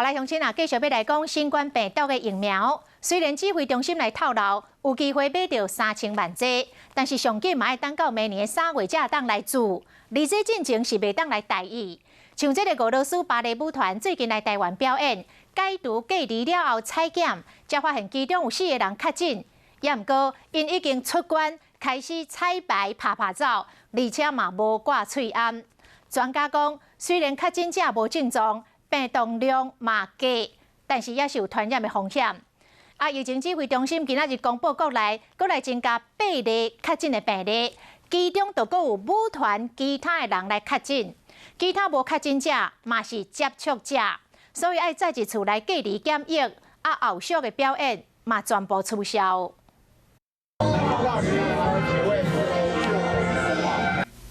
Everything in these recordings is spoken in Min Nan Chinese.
好來，鄉親啊，繼續欲來講新冠病毒的疫苗。雖然指揮中心來透露有機會買著3000萬劑，但是上緊嘛愛等到明年3月才會當來注。而這進前是袂當來大意。像這个俄羅斯芭蕾舞團最近來台灣表演，解除隔離了後採檢，才發現其中有四个人確診。也毋過，𪜶已經出關開始彩排拍拍照，而且嘛無掛喙罨。專家講，雖然確診者無症狀，病毒量嘛低，但是也是有傳染的風險。啊！疫情指揮中心今仔日公布國內閣來增加八例確診的病例，其中就閣有舞團其他的人來確診，其他無確診者嘛是接觸者，所以愛再一次來隔離檢疫。啊，後續的表演嘛全部取消。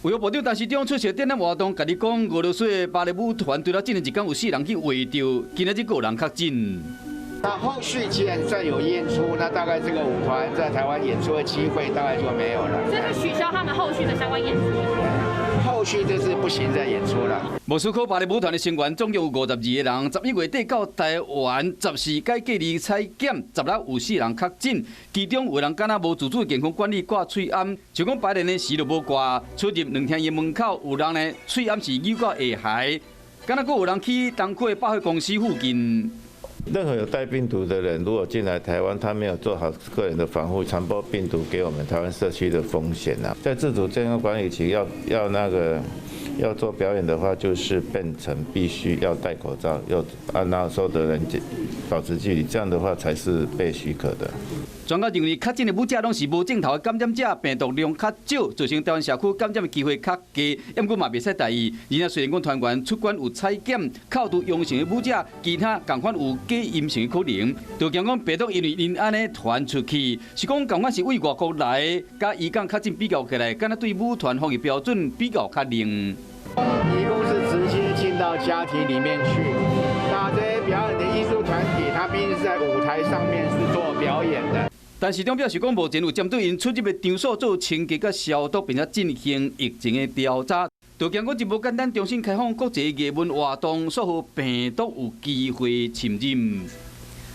衛福部長陳時中出席展覽活動，共你講俄羅斯的芭蕾舞團除了這前一工有四人去穢著，今仔日閣有人確診。那後續既然再有驗出，那大概這個舞團在台灣演出的機會大概就沒有了。所以會取消他們後續的相關演出。後續就是不行再演出了。莫斯科芭蕾舞團的成員總共有52個人，11月底到台灣，14解隔離採檢，16有四人確診，其中有人敢若無自主健康管理掛喙罨，就講排練的時就無掛，出入兩廳院門口有人呢喙罨是扭到下頦，敢若閣有人去東區的百貨公司附近。任何有帶病毒的人，如果進來台灣，他沒有做好個人的防護，傳播病毒給我們台灣社區的風險啊，在自主健康管理期要做表演的話，就是變成必須要戴口罩，要按那所有的人保持距離，這樣的話才是被許可的。專家認為，確診的舞者攏是無症頭的感染者，病毒量較少，造成台灣社區感染的機會較低。毋過嘛袂使大意，而且雖然講團員出關有採檢，扣除陽性的舞者，其他仝款有假陰性的可能。就驚講病毒因為𪜶按呢傳出去，是講仝款是對外國來，佮伊港確診比較起來，敢若對舞團防疫標準比較較硬。移工是直接進到家庭裡面去，那這些表演的藝術團體，他畢竟是在舞台上面是做表演的。陳時中表示講，目前有針對𪜶出入的場所做清潔佮消毒，並且進行疫情的調查。就驚講真無簡單，重新開放國際藝文活動，所有病毒有機會侵入。